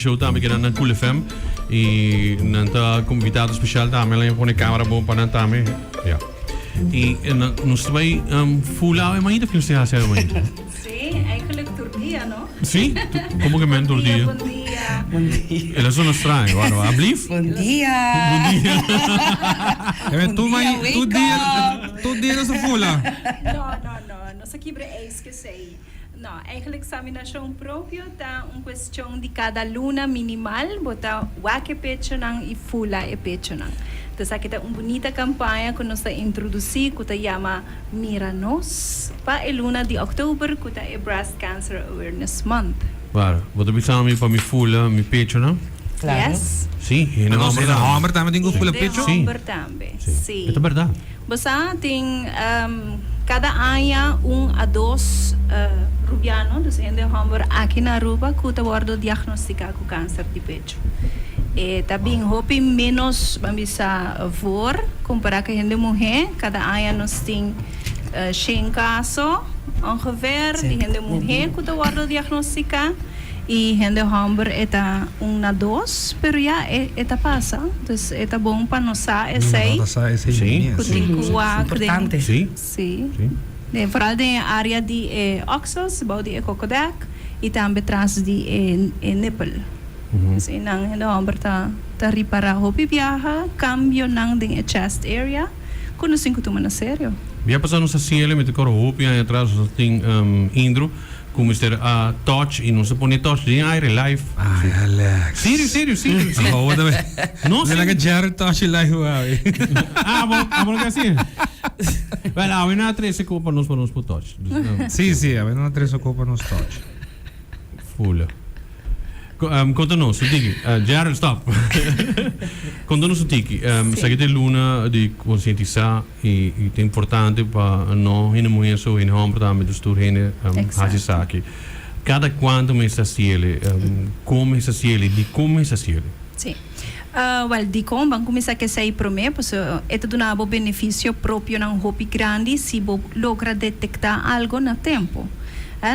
Show tambe keda na Cool FM y nan ta como invitado special tambe. Laat me pone camera bon pa nan tambe. Ja. Y nos ta bay full awe mainta of nos ta haci awe mainta? Sí, eigenlijk tur dia, no? Sí? Como que men tur dia? Bon dia, bon dia. El a sona straño, waro. Ablief? Bon dia. Bon dia. Bon dia, wake up. Tur dia nos ta fula. No, no, no. Nos a kibra ijs kesey. No, eigenlijk saminashon propio ta un kuestion di kada luna minimal bo ta wak e pechonan i fula e pechonan. Entonces aki ta un bunita kampaña ku nos ta introdusí ku ta yama Mira Nos pa e luna di òktober ku ta e Breast Cancer Awareness Month. Wara, bo ta bisa mi pa mi fula mi pechonan? Claro. Yes. Sí, hende Nos hòmber hende tambe. hòmber tambe tin ku fula Hende pecho? Sí. hòmber tambe, sí. E ta bèrdat. Bo sa tin cada aña un a dos Rubiano, dus hende homber aki na Aruba cu ta wordo diagnostica cu cancer di pecho. E ta bin hopi menos, ban bisa, voor compara cu hende muhe. Cada aña nos tin shen caso ongeveer di hende muhe cu ta wordo diagnostica. Y hende homber e ta un na dos, pero ya e ta pasa. Dus e ta bon pa nos sa esey. No ta sa esey Sí. Cu tin cu wak den. Importante. Sí. Sí. Sí. Den vooral den e area di e oksels, bou di e kokodek y tambe tras di e e nippel. Dus eynan hende homber ta ta ripara hopi biaha cambionan den e chest area cu nos tin cu tuma na serio. Bia pasa nos a siele, mi ta kor hopi aña atras nos a tin indru. Cu mester a touch y nos a pone touch den aire live. Ay Alex. Serio, serio, serio, serio. Awo tambe. No, Mira serio. que Jerry touch live awe. Ah, bo, abo no ke así? Well, awe no a trece copa pa nos pa nos por touch. Dus, no. Sí, sí, awe no a trece copa pa nos touch. Fula. Conta nos un tiki. Gerald, stop. Conta nos un tiki. Esaki ta e luna di concientisa. I ta importante pa no hende muher so, hende homber tambe, dus tur hende haci esaki. Cada cuanto mester haciele? Con mester haciele? Dicon mester haciele? Sí. Wel, dicon? Ban cuminsa cu esey prome, pasobra e ta duna bo beneficio propionan hopi grandi si bo logra detecta algo na tempo.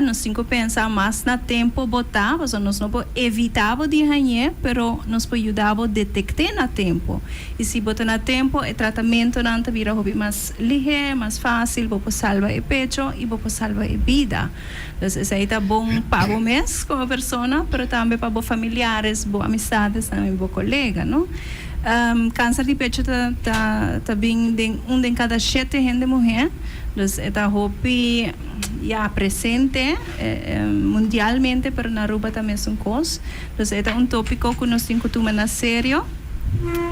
Nos tin cu pensa mas na tempo bo ta, pasobra nos no por evita bo di hañ'é, pero nos por yuda bo detect'é na tempo. I si bo ta na tempo, e tratamentonan ta bira hopi mas lihé, mas fásil, bo por salba e pecho i bo por salba e bida. Dus esei ta bon pa bo mes komo persona, pero tambe pa bo familiares, bo amistadesnan i bo kolega, no? Kanser di pecho ta ta ta bin den un den kada shete hende muhé, dus e ta hopi ya presente mundialmente, pero na Aruba ta mesun kos. Dus e ta un tópiko ku nos tin ku tuma na serio.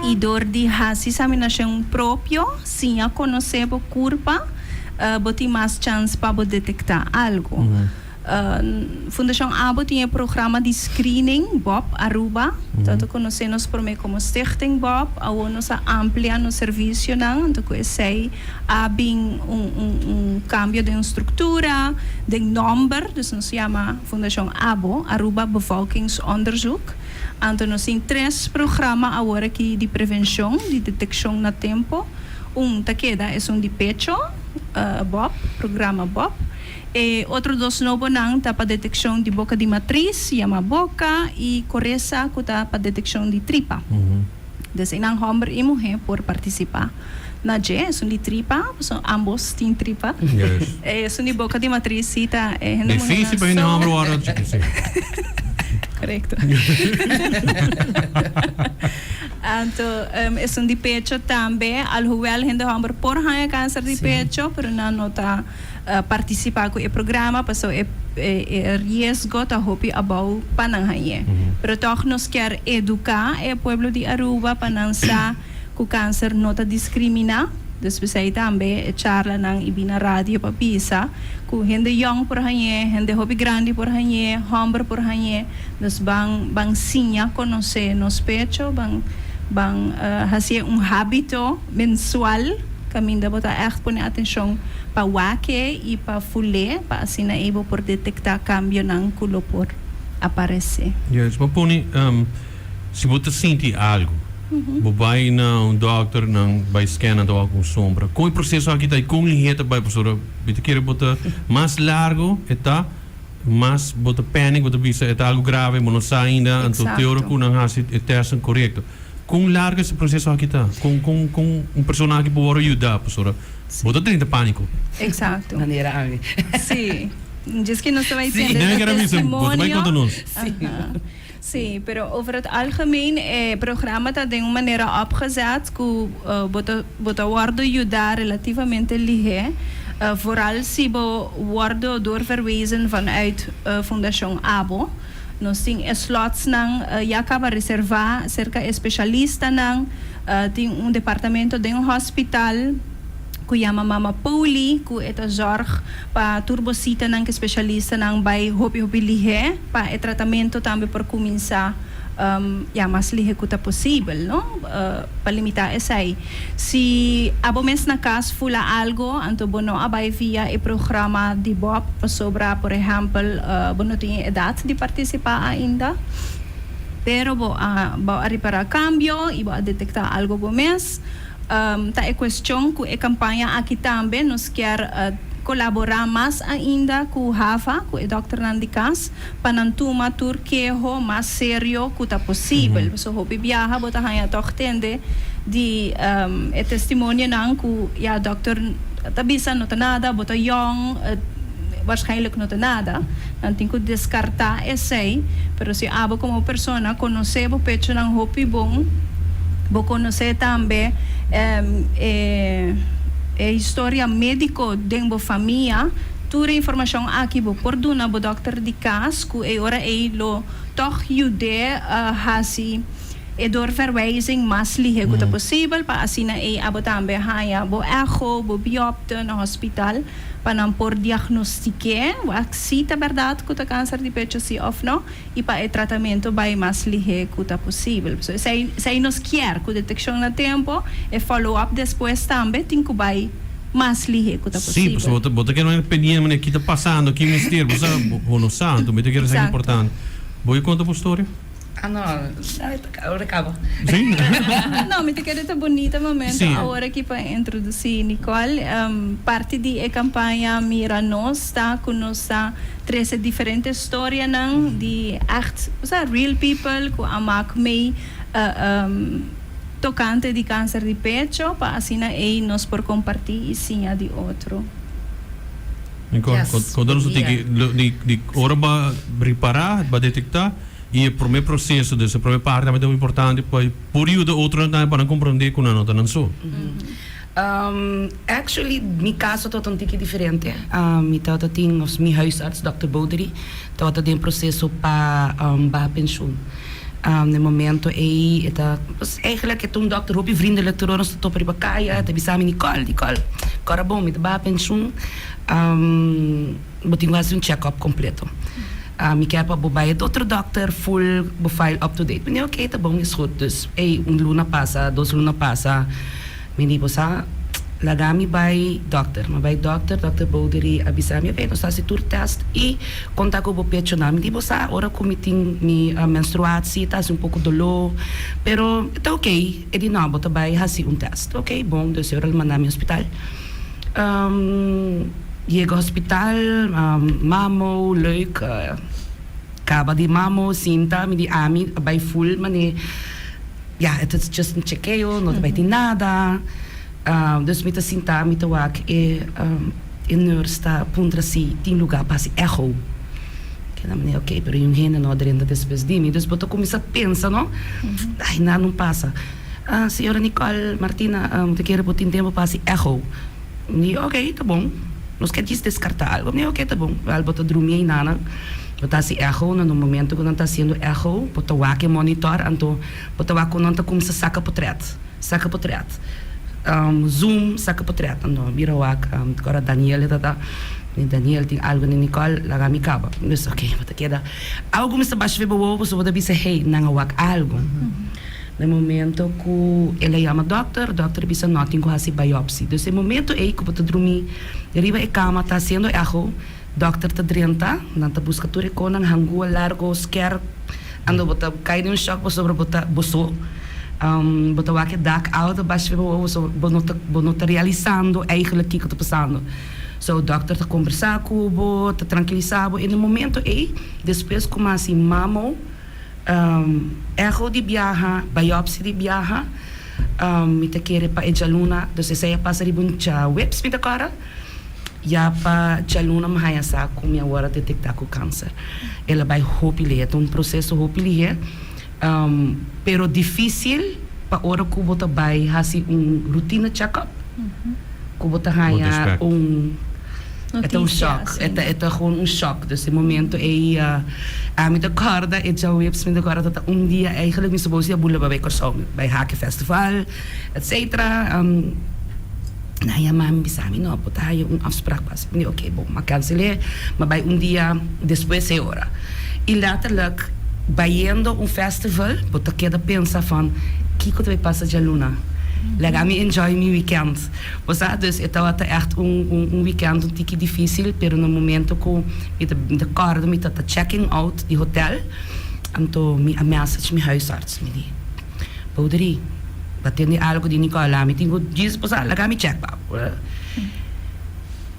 I dor di hasi saminashon propio, siña konosé bo kurpa, bo tin mas chans pa bo detektá algu. Fundashon abo tin e programa di screening Bob Aruba. Ta ta konosé nos promé komo Stichting Bob. Awor nos a amplia nos servisionan, anto ku esei a bin un un kambio den struktura, den nòmber, dus nos yama Fundashon abo, Aruba Bevolkingsonderzoek. Anto nos tin tres programa awor aki di prevencion, di deteccion na tempo. Un ta keda esun di pecho, Bob, programa Bob. E otro dos nobonan ta pa deteccion di boca di matriz, yama Boca, y Coresa cu ta pa deteccion di tripa. Dus einan homber y muhe por participa na dje. Esun di tripa, pasobra ambos tin tripa. Esun di boca di matriz si ta e hende muhenan Difícil pa hende so. homber wòrdu chiquito, sí. Correcto. Anto esun di pecho tambe, alhoewel hende homber por haña cancer di pecho, pero nan no ta participa cu e programa pasobra e e riesgo ta hopi abou pa nan hañ'é. Pero tog nos kier educa e pueblo di Aruba pa nan sa cu cancer no ta discrimina. Dus p'esey tambe e charlanan y bina radio pa bisa cu hende yong por hañ'é, hende hopi grandi por hañ'é, homber por hañ'é. Dus ban ban siña conoce nos pecho, ban ban hacié un habito mensual caminda bo ta echt pone atencion pa wak-e y pa ful'é pa asina ey bo por detecta cambionan cu lo por aparece. Juist, bo pone si bo ta sinti algo, bo bai na un dokter, nan bai scan nan ta wak un sombra. Con e proceso aki ta y con lihé ta bai? Pasobra mi ta kere bo ta mas largo e ta. Mas bo ta panic, bo ta bisa e ta algo grave, bo no sa ainda, anto te ora cu nan haci e testnan corecto. Con largo ese proceso aki ta? Con con con un persona aki por worde yuda pasobra bo ta drenta panico. Exacto. Manera ami. Sí. Djis ki nos ta bay tende Debe kere bisa, bo ta bay testimonio. conta nos. Aha. Sí, pero over het algemeen e programa ta den un manera opgezet ku bo ta bo ta wòrdu yuda relativamente lihé, vooral si bo wòrdu doorverwezen vanuit Fundashon abo. Nos tin e slotsnan ya kaba reservá serka e spesialistanan. Tin un departamento den hospital ku yama Mama Poli ku e ta zòrg pa tur bo sitanan ku e spesialistanan bai hopi hopi lihé pa e tratamento tambe por kuminsá ya mas lihé ku ta posibel no pa limitá esei. Si abo mes na kas fula algo anto bo no a bai via e programa di Bob pasobra por ehèmpel bo no tin e edat di partisipá ainda pero bo a bo a ripará kambio i bo a detektá algo bo mes. Ta e cuestion cu e campaña aki tambe nos kier colabora mas ainda cu HAVA, cu e dokternan di cas, pa nan tuma tur keho mas serio cu ta posibel. Pasobra hopi biaha bo ta haña tog tende di e testimonionan cu ya dokter ta bisa no ta nada, bo ta yong, waarschijnlijk no ta nada. Nan tin cu descarta esey, pero si abo como persona conoce bo pechonan hopi bon, bo conoce tambe e e historia medico den bo famia, tur e informacion aki bo por duna bo dokter di cas cu e ora ey lo toch yude haci e doorverwijzing mas lihe cu ta posibel pa asina ey abo tambe haya bo echo, bo biopte na hospital. Pa nan por diagnostiké wak si ta bèrdat ku ta kanser di pecho si òf no i pa e tratamentu bai mas lihé ku ta posibel. Pasobra esei esei nos kier, ku detekshon na tempu, e follow up despues tambe tin ku bai mas lihé ku ta Sí, posibel. pasobra bo ta bo ta kere manera pendiente manera ki ta pasando, ki mester, bo sa bo no sa, anto mi ta kere esaki importante. Bo ke konta bo storia? Ah no, ora caba. Sí? No, mi ta kere ta bunita momento Sí. awor aki pa introduci Nicole. Parti di e campaña Mira Nos ta cu nos ta trece diferente storianan di echt, osea real people cu a mak mee tocante di cancer di pecho pa asina ey nos por comparti y siña di otro. Nicole, Yes, conta nos un bon dia. tiki di ora bo a ripara, bo a detecta Y e prome proceso, dus e prome parti tambe ta muy importante pa por yuda otronan tambe pa nan comprende cu nan no ta nan so. Actually mi caso tabata un tiki diferente. Mi tabata tin, of mi huisarts dokter Bodery tabata den proceso pa baha pensioen. Na e momento ey e ta, pues eigenlijk e ta un dokter hopi vriendelijk tur ora nos ta topa riba caya e ta bisa mi Nicole, Nicole, cora bon mi ta baha pensioen. Bo tin ku hasi un check up kompleto. Mi kier pa bo bai e otro dokter full bo file up to date. Mi di ok ta bon is goed. Dus ey un luna pasa, dos luna pasa, mi di bo sa laga mi bai dokter. Mi a bai dokter, dokter Bodery a bisa mi ok nos ta hasi tur test y konta ku bo pecho nan. Mi di bo sa ora ku mi tin mi menstruatie ta hasi un poko dolo pero ta ok. E di no bo ta bai hasi un test. Ok bon dus e ora el manda mi hospital. Yega hospital, mamo, leuk, caba di mamo, sinta, mi di ami a bay full mane, ya, het is just un chekeo, no ta bay tin nada. Dus mi ta sinta, mi ta wak e e nurse ta puntra si tin lugar pa hasi echo. Keda mane, ok, pero yun hende no a drenta despues di mi, dus bo ta cuminsa pensa, no, ay, nada no pasa. Señora Nicole Martina, mi ta kere bo tin tempo pa hasi echo. Mi di, ok, ta bon. Nos ke djis deskartá algo. Mi di, ok, ta bon. Wèl, bo ta drumi einanan, bo ta hasi echo. Na no momento ku nan ta hasiendo echo, bo ta wak e monitor, anto bo ta wak ku nan ta kuminsá saka potrèt, saka potrèt, zoom, saka potrèt. Anto mi bira wak, ora Daniel e ta ta, mi di, Daniel, tin algo na Nicole, laga mi kaba. Mi bisa, ok, bo ta keda. Awo kuminsá basha riba wowo pasobra bo ta bisa, hey, nan a wak algo. Na e momento ku el a yama dòkter, dòkter a bisa no tin ku hasi biopsy. Dus e momento ei ku bo ta drumí riba e kama ta hasiendo echo, dòkter ta drenta, nan ta buska tur e konan, hangua largo, skèr, ando bo ta kai den un shòk pasobra bo ta bo so. Bo ta wak e dak alto basha riba bo, bo no ta bo no ta realisando eigentlik kiko ta pasando. So dokter ta kombersá ku bo, ta trankilisá bo. I na momento ei, despues ku mi a hasi mamo, echo di biaha, biopsy di biaha, mi ta kere pa e djaluna, dus esei a pasa riba un djaweps mi ta kòrda, ya pa djaluna mi haña sa ku mi a wòrdu detektá ku kanser. El a bai hopi lihé, ta un proseso hopi lihé, pero difísil pa ora ku bo ta bai hasi un routine check-up, ku bo ta haña un e ta un shock, e ta e ta gewoon un shock. Dus e momento ei ami ta kòrda e djaweps mi ta kòrda ta un dia eigenlijk mi supos di a bula bai Kòrsou, bai Hake Festival etcetera. Nan yama mi bisa mi no bo ta haña un afsprak pa hasi. Mi di oke bon, m'a kansel'é, m'a bai un dia despues e ora. I letterlijk bayendo un festival bo ta keda pensa van kiko ta bai pasa djaluna? Laga mi enjoy mi weekend. Bo sa, dus e tabata echt un un weekend un tiki dificil, pero na momento cu mi ta mi ta corda mi ta ta checking out di hotel, anto mi a message mi huisarts, mi di, Bouderi, bo a tende algo di Nicole? Ami tin cu djis, bo sa, laga mi check pa bo.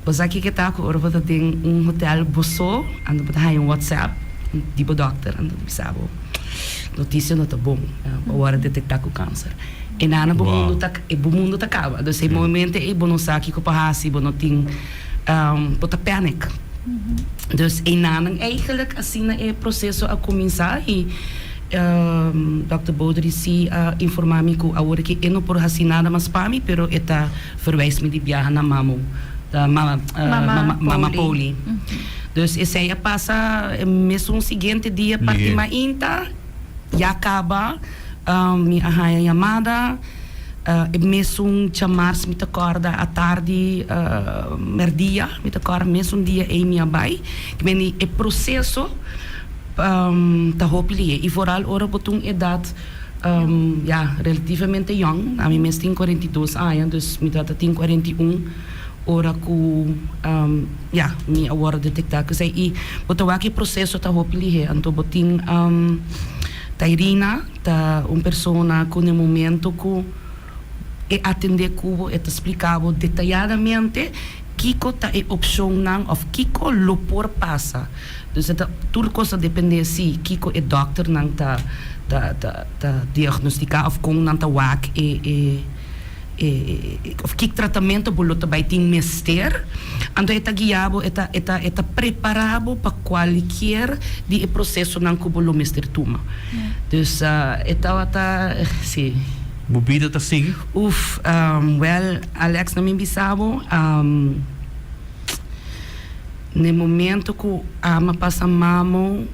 Bo sa kiko ta cu ora bo ta den un hotel bo so, anto bo ta haña un whatsapp di bo dokter, anto ta bisa bo, noticia no ta bon, bo a worde detecta cu cancer. E nana bo mundo ta e bo mundo ta caba. Dus e momento ei bo no sa kiko pa haci, bo no tin, bo ta panic. Dus e nanan eigenlijk asina e proceso a cuminsa y Dokter Boudry si a informa mi cu awor ki e no por haci nada mas pa mi, pero e ta verwijs mi di biaha na Mamo, Mama Mama Poli. Dus esei a pasa e mesun siguiente dia parti mainta, ya caba mi a haña yamada, e mesun djamars mi ta corda atardi merdia mi ta corda mesun dia ei mi a bai, kimendi e proceso ta hopi lihe y vooral ora bo ta un edad ya relativamente yong, ami mes tin 42 aña dus mi tabata tin 41 ora ku ya mi a wòrdu detektá ku esei i bo ta wak e proseso ta hopi lihé anto bo tin Tairina ta un persona ku na e momento ku e atendé ku bo e ta splika bo detayadamente kiko ta e opshonnan òf kiko lo por pasa. Dus e ta tur kos ta dependé si kiko e dòkternan ta ta ta ta diagnostiká òf kon nan ta wak e e e òf ki tratamentu bo lo ta bai tin mester. Anto e ta guia bo, e ta e ta e ta prepará bo pa kualkier di e prosesonan ku bo lo mester tuma. Dus e tabata si. Bo bida ta sigui? Uf, wèl Alex na mi bisa bo. N'e momento ku ama pasa mamo,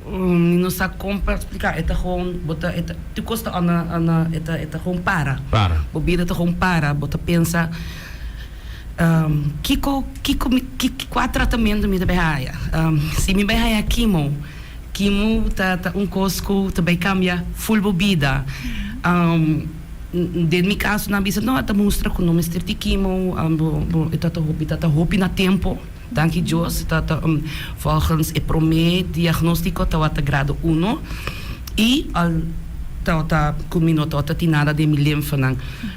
mi no sa kon pa splika, e ta gewoon, bo ta, e ta, tur kos ta ana, ana, e ta, e ta gewoon para. Para. Bo bida ta gewoon para, bo ta pensa, kiko, kiko mi, ki, kua tratamentu mi ta bai haya? Si mi bai haya kimo, kimo ta, ta un kos ku ta bai kambia ful bo bida. Den mi kaso nan a bisa no, ta mustra ku no mester di kimo, bo e ta ta hopi ta ta hopi na tempo, danki Dios e ta ta volgens e prome diagnostiko tabata grado uno i al tabata ku mi no tabata tin nada den mi limfanan,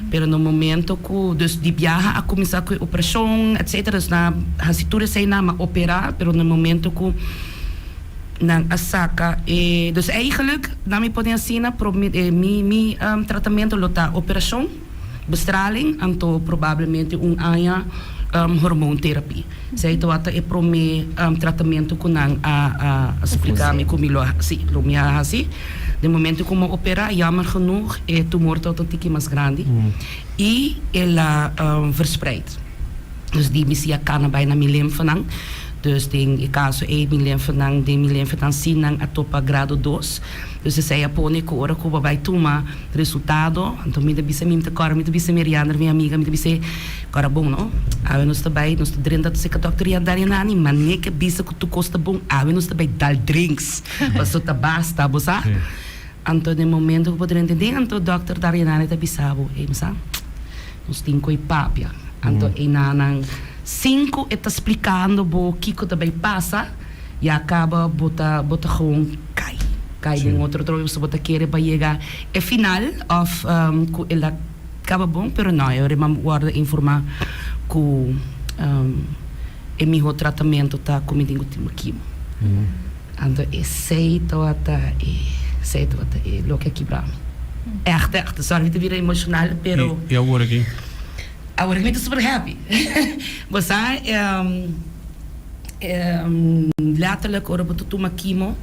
pero na momento ku dus di biaha a kuminsá ku e operashon etcetera dus nan a hasi tur eseinan mi a operá pero na momento ku. Nan a saca e, dus eigenlijk, nan mi pone asina, prome, e mi, mi tratamento lo ta operacion, bestraling, anto probablemente un aña hormoontherapie. Esey tawata e prome tratamento cu nan a, a splica mi cu mi lo a, si, lo mi a haci. Den momento cu mi a opera, jammer genoeg, e tumor tawata un tiki mas grandi y el a verspreid. Dus di mi si a cana bay na mi limfanan. Dus den e kaso ei mi lemfenan den mi lemfenan si nan a topa grado dos. Dus esei a pone ku ora ku bo bai tuma resultado, anto mi ta bisa mi ta kòrda mi ta bisa Meriander mi amiga mi ta bis'é kòrda bon no, awe nos ta bai nos ta drenta ta seka dòkter Yandarianani manera ke bisa ku tur kos ta bon awe nos ta bai dal drinks paso ta basta bo sa. Anto den momento ku bo drenta den anto dòkter Darianani ta bisa bo ei bo sa nos tin ku e papia. Anto einanan sin ku e ta splikando bo kiko ta bai pasa, ya kaba bo ta bo ta gewoon kai, kai den otro trobe pasobra bo ta kere pa yega e final òf ku el a kaba bon, pero no, e ora e wòrdu informá ku. ku e miho tratamento ta ku mi tin ku tuma kimo. Anto esei tabata e esei tabata e loke a kibra mi. Ègt ègt. Sorry mi ta bira emoshonal pero. I awor aki? Awor aki mi ta super happy. Bo sa letterlijk ora bo ta tuma kimo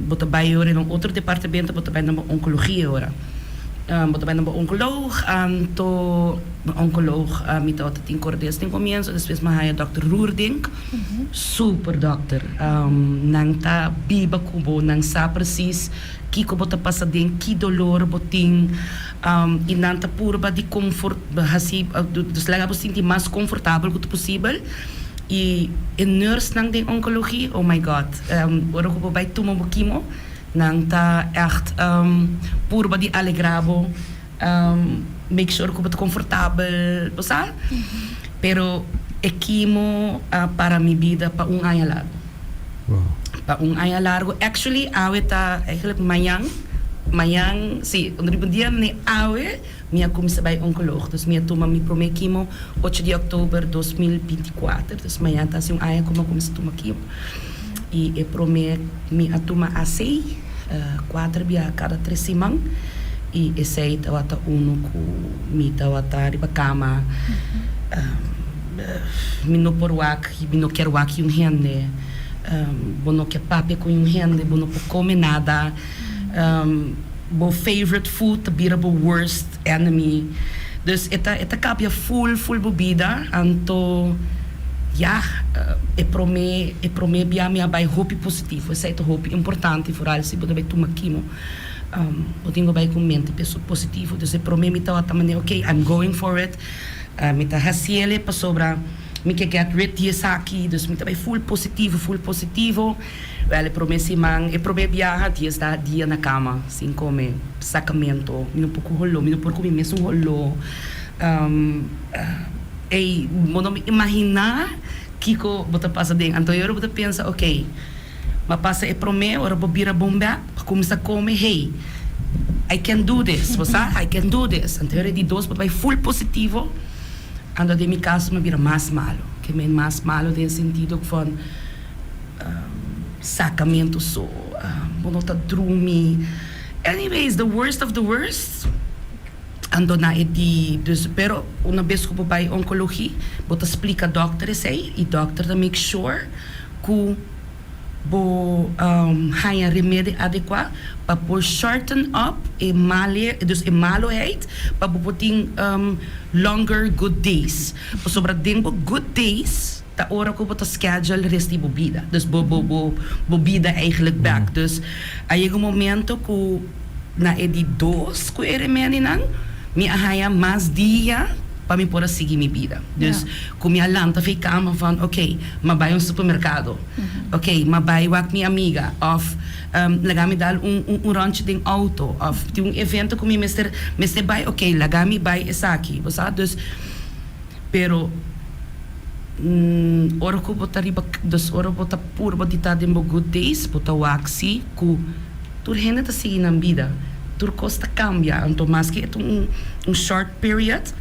bo ta bai ora na un otro departamento bo ta bai na bo oncologia ora. Bo ta bai na bo oncoloog anto bo oncoloog mi tabata tin Cordes den comienzo despues mi a haya dokter Roerdink super dokter nan ta biba cu bo nan sa precies kico bo ta pasa den ki dolor bo tin y nan ta purba di comfort haci dus laga bo sinti mas comfortabel cu ta posibel y e nurse nan den oncologie oh my God ora cu bo bai tuma bo chemo. Nan ta ègt purba di alegrá bo, make sure ku bo ta konfortabel, bo sa. Pero e kimo a para mi bida pa un aña largu. Pa un aña largu. Actually awe ta eigenlijk mañan, mañan, si, riba un dia ni awe mi a kuminsá bai onkoloog. Dus mi a tuma mi promé kimo ocho di òktober 2024. Dus mañan ta hasi un aña ku mi a kuminsá tuma kimo. I e promé mi a tuma asei kuater bia kada tres siman i esei tabata unu ku mi tabata riba kama mi no por wak mi no kier wak yun hende bo no kier papia ku yun hende bo no por kome nada bo favorite food ta bira bo worst enemy dus e ta e ta kapia ful ful bo bida anto ya e prome e prome bia mi a bai hopi positivo esei ta hopi importante foral si bo ta bai tuma kimo bo tin ku bai ku mente positivo dus e prome mi tabata manera ok I'm going for it mi ta hasiele pasobra mi ke get rid di esaki dus mi ta bai ful positivo ful positivo. Wel e prome siman, e prome biaha dies ta dia na kama sin kome, sakamento, mi no por ku holó, mi no por ku mi mesun holó. Ey, bo no imaginá kiko bo ta pasa den. Anto e ora bo ta pensa, ok, m'a pasa e prome, ora bo bira bon bèk, bo kuminsá kome, hey, I can do this, bo sa, I can do this. Anto e ora di dos bo ta bai full positivo, anto den mi kaso m'a bira mas malo. Ke men mas malo den sentido van. Sacamento so bo no ta drumi anyways the worst of the worst anto na e di dus pero una bes cu bo bay oncologie bo ta splica dokter esey y dokter ta make sure cu bo haya remedi adecua pa por shorten up e male dus e maloheid pa bo por tin longer good days pasobra den bo good days. Ta ora ku bo ta schedule rest di bo bida. Dus bo bo bo bo bida eigenlijk bek. Dus a yega un momento ku na e di dos ku e remedinan mi a haña mas dia pa mi por a sigui mi bida. Dus ku mi a lanta for e kama van ok, m'a bai un supermerkado, ok, m'a bai wak mi amiga òf laga mi dal un un ròntje den outo òf tin un evento ku mi mester mester bai, ok, laga mi bai esaki, bo sa. Dus. Pero ora ku bo ta riba, dus ora bo ta purba di ta den bo good days, bo ta wak si ku tur hende ta sigui nan bida, tur kos ta kambia. Anto maske e ta un un short period,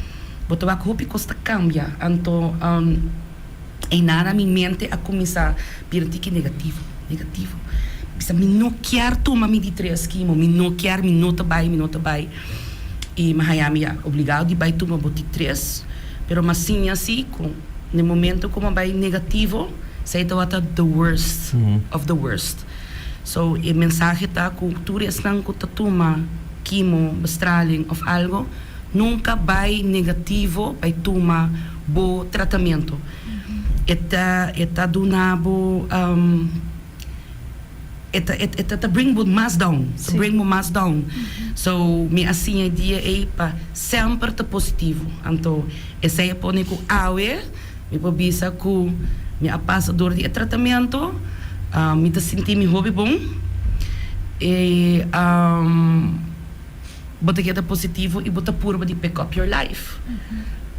bo ta wak hopi kos ta kambia. Anto einana mi mente a kuminsá bira tiki negativo, negativo. Bisa mi no kier tuma mi di tres kimo, mi no kier, mi no ta bai, mi no ta bai. I mi haña mi obligado di bai tuma bo T3, pero mi a siña si ku na e momento ku mi a bai negativo, esei tabata the worst of the worst. So e mensahe ta ku tur esnan ku ta tuma kimo, bestraling of algo, nunka bai negativo bai tuma bo tratamento. E ta e ta duna bo. E ta e ta bring bo mas down, ta bring bo mas down. So mi a siña e dia ei pa semper ta positivo. Anto esei a pone ku awe mi por bisa ku mi a pasa dor di e tratamento, mi ta sinti mi hopi bon e bo ta keda positivo i bo ta purba di pick up your life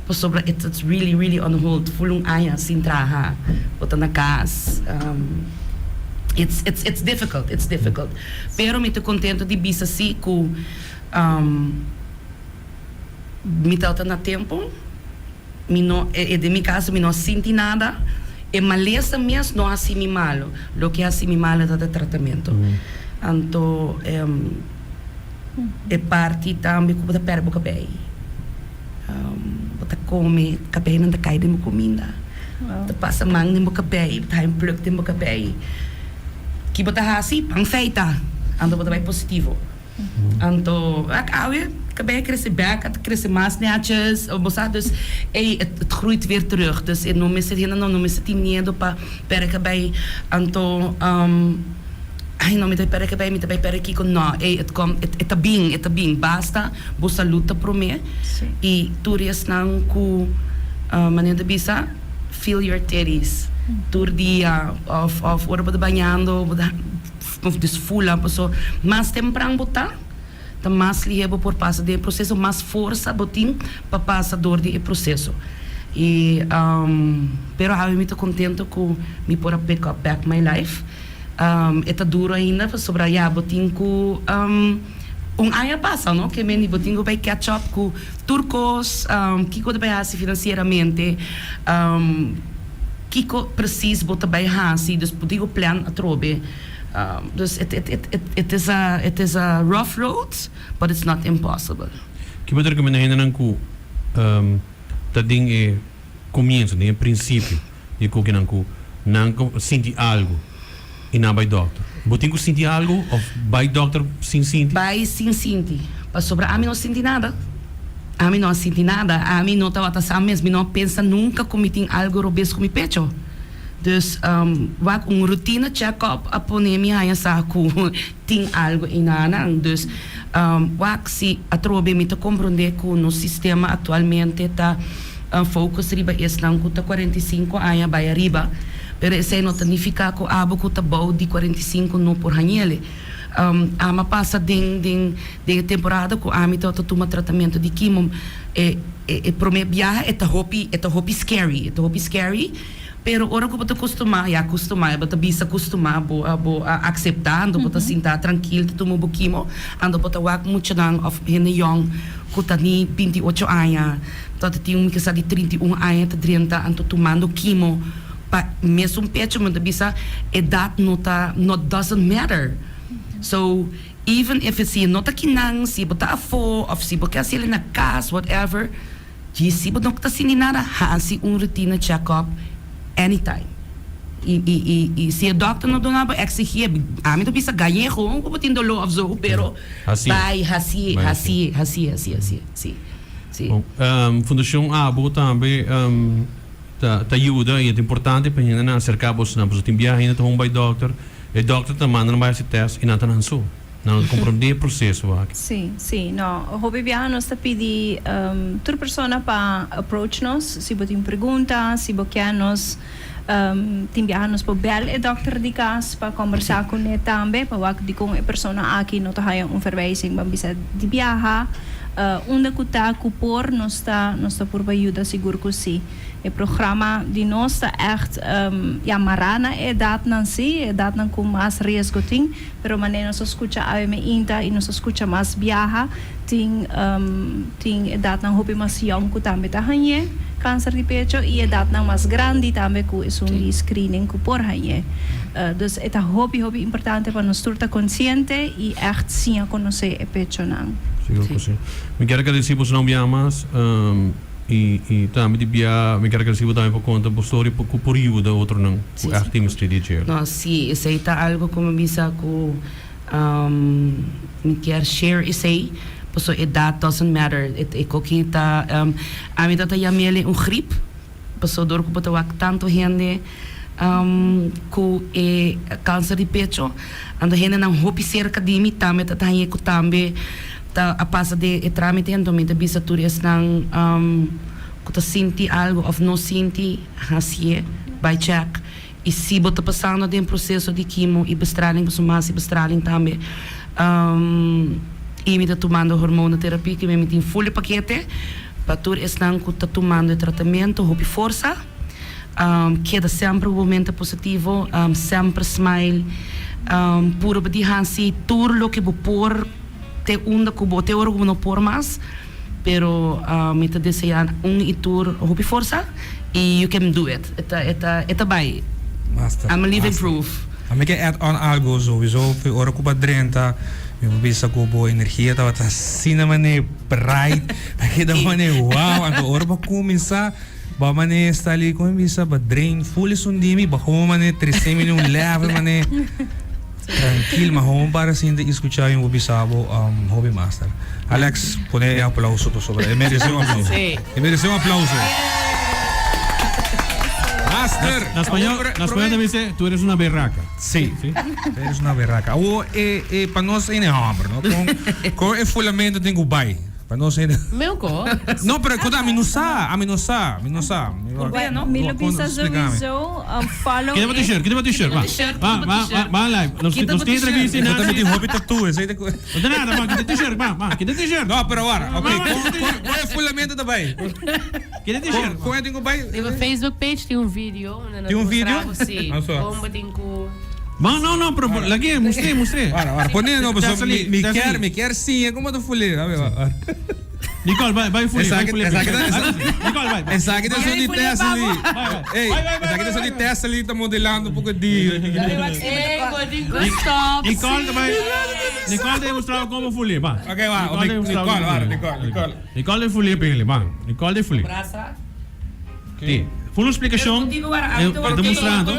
pasobra it's really really on hold ful un aña sin traha bo ta na cas it's it's it's difficult it's difficult pero mi ta contento di bisa si cu mi tabata na tempo. Mi no, e den mi caso mi no a sinti nada, e malesa mes no a haci mi malo, loke a haci mi malo ta e tratamento. Anto e parti tambe cu bo ta perde bo cabey, bo ta come, cabeynan ta cay den bo cuminda, bo ta pasa man den bo cabey, bo ta haya un pluk den bo cabey. Ki bo ta haci? Pan feita! Anto bo ta bay positivo. Anto wak awe kabei a krese bek, a krese mas netjes, bo sa, dus ey het groeit weer terug. Dus e no mester hende no mester tin miedo pa perde kabei. Anto ay no mi ta perde kabei, mi ta bay perde kiko, no ey het komt, e ta bin, e ta bin. Basta bo salud ta prome y tur esnan ku manera ta bisa feel your titties tur dia of of ora bo ta bañando bo ta. Of dus fula, paso mas tempran bo ta, ta mas lihé bo por pasa den e proseso, mas forsa bo tin pa pasa dor di e proseso. I pero awe mi ta kontento ku mi por a pick up back my life. E ta duro ainda pasobra ya bo tin ku un aña pasa no, ke meni bo tin ku bai catch up ku tur kos, kiko ta bai hasi finansieramente, Kiko precies bo ta bay haci, dus bo tin cu plan atrobe. Dus it it it it is a it is a rough road, but it's not impossible. Ki bo ta recomenda hendenan cu ta den e comienzo, den e principio di e cokinan cu nan sinti algo y nan bay dokter? Bo tin cu sinti algo of bay dokter sin sinti? Bay sin sinti, pasobra ami no sinti nada. Ami no a sinti nada. Ami no tabata sa mes. Mi no a pensa nunca cu mi tin algo robes cu mi pecho. Dus, wak un rutina check-up a pone mi haña sa cu tin algo einanan. Dus, wak si atrobe mi ta comprende cu nos sistema actualmente ta focus riba esnan cu ta 45 aña bay ariba. Pero esey no ta nifica cu abo cu ta bou di 45 no por hañele. Ama pasa den den den e temporada ku ami tabata tuma tratamentu di kimo e e prome biaha e ta hopi e ta hopi scary e ta hopi scary pero ora ku bo ta kustumá ya kustumá bo ta bisa kustumá bo a bo a akseptá anto bo ta sinta trankil ta tuma bo kimo anto bo ta wak muchanan òf hende yòn ku ta ni 28 aña ta tin un kisa di 31 aña ta drenta anto tumando kimo pa mesun pecho mi ta bisa edat no ta no doesn't matter so even if si e no ta kinan si bo ta afo of si bo ke hasiel na cas whatever djis si bo no ta sinti nada hasi un rutina check up anytime y y y y si e dokter no duna bo exigie ami ta bisa gañe gewoon ku bo tin dolo of zo pero bai hasié hasié hasié hasié hasié si si. Bon Fundacion Abo tambe. Ta ta yuda y e ta importante pa hendenan acerca bosonan pasobra tin biaha hende ta hon bay dokter, e dokter ta manda nan bay haci test y nan ta nan so. Nan no ta comprende e proceso aki. Sí, sí. No, hopi biaha nos ta pidi tur persona pa approach nos si bo tin pregunta, si bo kier nos tin biaha nos por bel e dokter di cas pa combersa cune tambe pa wak dicon e persona aki no ta haya un verwijzing ban bisa di biaha. Unda cu ta cu por nos ta nos ta purba yuda sigur cu si. E programa di nos ta echt ya mara na e edadnan si, e edadnan cu mas riesgo tin, pero manera nos a scucha awe meinta y nos a scucha mas biaha tin tin edadnan hopi mas yong cu tambe ta hañ'e cancer di pecho y edadnan mas grandi tambe cu esun di screening cu por hañ'e. Dus e ta hopi hopi importante pa nos tur ta consciente y echt siña conoce e pechonan. Sigur cu si. Mi kier agradeci boso nan un biaha mas y y tambe di bia mi kier agradeci bo tambe pa conta bo story cu por yuda otronan cu echt tin mester di dje. No, si, esey ta algo cu mi bisa cu mi kier share esey pasobra edad doesn't matter. E coki ta ami ta ta yam'el un griep. Pasobra dor ku bo ta wak tantu hende ku e kanser di pecho, anto hendenan hopi serka di mi tambe ta hañ'é ku tambe ta a pasa den e trámite, anto mi ta bisa tur esnan ku ta sinti algu òf no sinti, hasié, bai chèk. I si bo ta pasando den proseso di kimo i bestraling, pasobra mi hasi bestraling tambe, i mi ta tumando hormonoterapia, ke mi tin ful e pakete pa tur esnan ku ta tumando e tratamentu, hopi forsa, keda semper ku bo mente positivo, semper smile, purba di hasi tur loke bo por te unda ku bo, te ora ku bo no por mas. Pero mi ta desea un y tur hopi forsa y you can do it. E ta e ta e ta bay. Master. I'm a living master. proof. A mi ke add on algo sowieso pi ora ku bo a drenta mi por bisa ku bo energia tabata asina mane bright ta keda mane wow anto ora bo a kuminsa bo a mane sta ali kon mi bisa bo a drain full esun di mi bo a komo mane trese mi na un level mane Trankil, ma hopi para sinta i skuchá mi bo bisa bo hopi master. Alex, pone e aplauso pasobra e merese un aplauso. E merese un aplauso. Master! Na spañol, na spañol ta bisa, tu eres una berraca. Sí, tu eres una berraca. Awo e e pa nos hende homber, no? Kon kon e fulamento tin ku bai? Pa nos hende. Milko. No, pero kota ami no sa, ami no sa, mi no sa. Bueno, mi lo bisa sowieso follow Kita bo t-shirt, kita bo t-shirt, va. Va, va, va, va live. Nos nos tin entrevista y Bo ta nada. meti hopi tattoo, esey ta ku. No ta nada, va, kita t-shirt, va, va, kita t-shirt. No, pero awor, ok, kon kon kon e fulamentu ta bai? Kita t-shirt. Kon e tin ku bai? Riba Facebook page tin un video. Unda Tin un video? Si. Anso. Kon bo tin ku. Ma no, no, pero lag'é, mustr'é, mustr'é. Wara, wara, pone no, pasobra mi, mi Tessali. kier, mi kier siña como ta fulé. A ver, wara. Nicole, bai, bai fulé, bai Esaki, fulé. esaki ta, Nicole, bai, bai. esaki ta son di Tessali. Bai, bai. Ey, Bai, bai, bai, esaki ta son di bai, Tessali ta modelando poco di. Ey, bo tin ku stop. Nicole ta bai, Nicole ta demostrá como fulé, ba. Ok, wa, Nicole ta demostrá Nicole, como wara, fulé. Nicole, Nicole. Nicole ta fulé pele, ba. Nicole ta fulé. Brasa. Ti. Full un splikashon. E ta mustrando.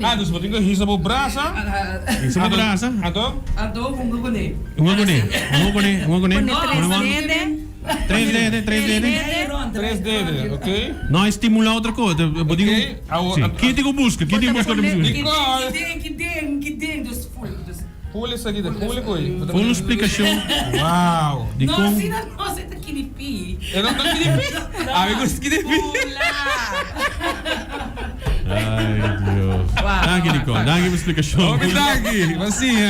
Ah, dus bo tin ku hisa bo brasa. Hisa bo brasa. Anto? Anto hunga kuné. Hunga kuné. Hunga kuné, hunga kuné. Pone tres dede. Tres dede, tres dede. Tres dede, ok. No, e stimula otro kos. Bo tin ku. Si. Ki tin ku buska? Ki tin ku buska? Nicole. Ki den, ki den, ki den. Dus full, dus. Full esaki ta full koe. Full un splikashon. Wow. Di No, kon. asina no, se ta kiripi. E no ta kiripi? Ami gusta kiripi. Fula. Ay, Dios. Wow. Danki, Nicole. Danki pa splikashon. Hopi danki. Bo siña.